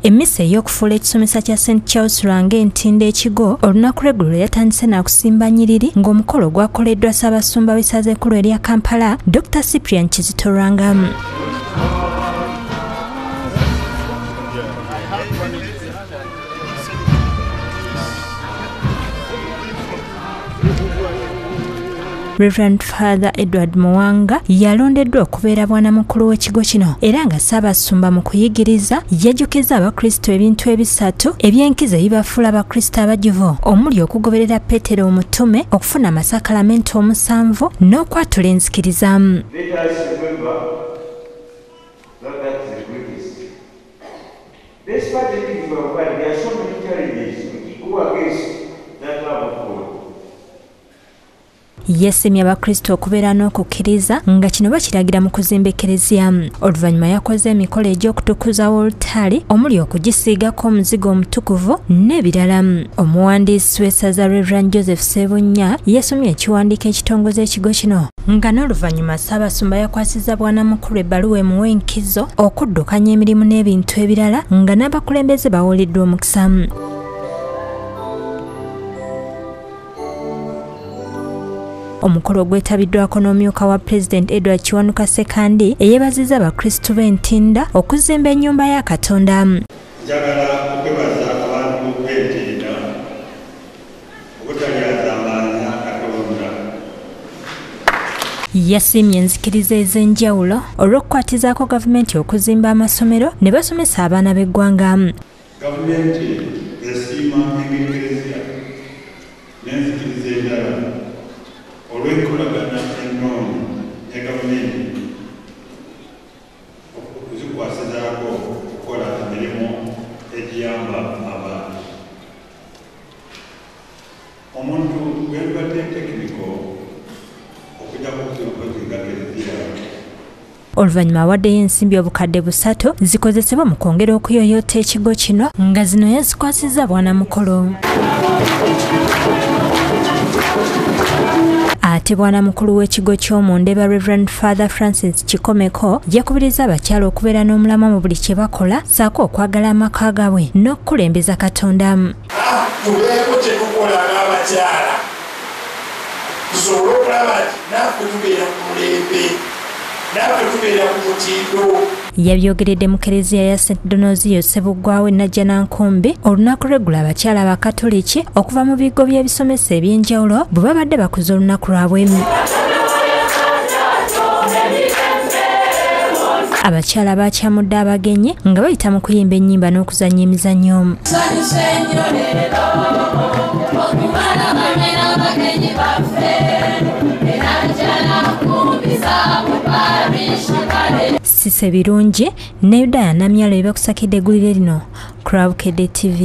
Emmisa ey'okufuula ekisomesa kya St Charles Lwanga Entinda ekigo olunaku lw'eggulo yatandise n'akusimba nnyiriri ng'omukolo gwakoleddwa Ssaabasumba w'essaza ekkulu erya Kampala, Dr. Cyprian Kizito Lwanga. Reverend Father Edward Muwanga yalondeddwa okubeera bwanamukulu w'ekigo kino era nga Ssaabasumba mu kuyigiriza yajjukiza Abakristo ebintu ebisatu eby'enkizo ebibafuula Abakristo abajuvu, omuli okugoberera Peetero omutume, okufuna amasakalamentu omusanvu n'okwatula enzikiriza. Yesimye Abakristo okubeera n'okukkiriza nga kino bakiragira mu kuzimba Ekereziya. Oluvannyuma yakoze emikolo egy'okutukuza wolutaali omuli okugisiigako omuzigo omutukuvu n'ebirala. Omuwandiisi w'essaza Reverend Joseph Ssebunya yasomye ekiwandiiko ekitongoza ekigo kino nga n'oluvannyuma Ssaabasumba yakwasizza bwanamukulu ebbaluwa emuwa enkizo okuddukanya emirimu n'ebintu ebirala nga n'abakulembeze bawuliddwa omukisa. Omukolo gwetabiddwako n'omyuka wa Pulezidenti Edward Kiwanuka Ssekandi eyeebazizza Abakristu b'Entinda okuzimba ennyumba ya Katonda. Njagala okwebaza abantu b'Entinda obutalyazaamaanya Katonda. Yasiimye enzikiriza ez'enjawulo olw'okukwatizaako gavumenti okuzimba amasomero ne basomesa abaana b'eggwanga. Gavumenti esiima engeri Ekereziya n'enzikiriza endala olw'enkolagana ennungi ne gavumenti okuzikwasizaako okukola emirimu egiyamba abantu. Omuntu gwendibadde tekiniko okujjako okuzinga Kereziya. Oluvannyuma awaddeyo ensimbi obukadde 3 zikozesebwa mu kwongera okuyoyoota ekigo kino nga zino yazikwasizza bwanamukulu. Ate bwanamukulu w'ekigo ky'omundeba Reverend Father Francis Kikomeko yakubiriza abakyala okubeera n'omulamwa mu buli kye bakola ssaako okwagala amaka gaabwe n'okukulembeza Katonda. Tubeeko kye tukola ng'abakyala tusobole okulaba nti naffe tubeera ku mulembe, naffe tubeera ku mutindo. Yabyogeredde mu Kereziya ya St Donozio Ssebuggwawo e Najjanankumbi olunaku lw'eggulo abakyala Abakatoliki okuva mu bigo by'ebisomesa eby'enjawulo bwe babadde bakuza olunaku lwabwe. Abakyala bakyamudde abagenyi nga bayita mu kuyimba ennyimba n'okuzannya emizannyo. Sise Birungi ne Yudaya Namyalo ebibakusakidde eggulire lino ku Bukedde TV.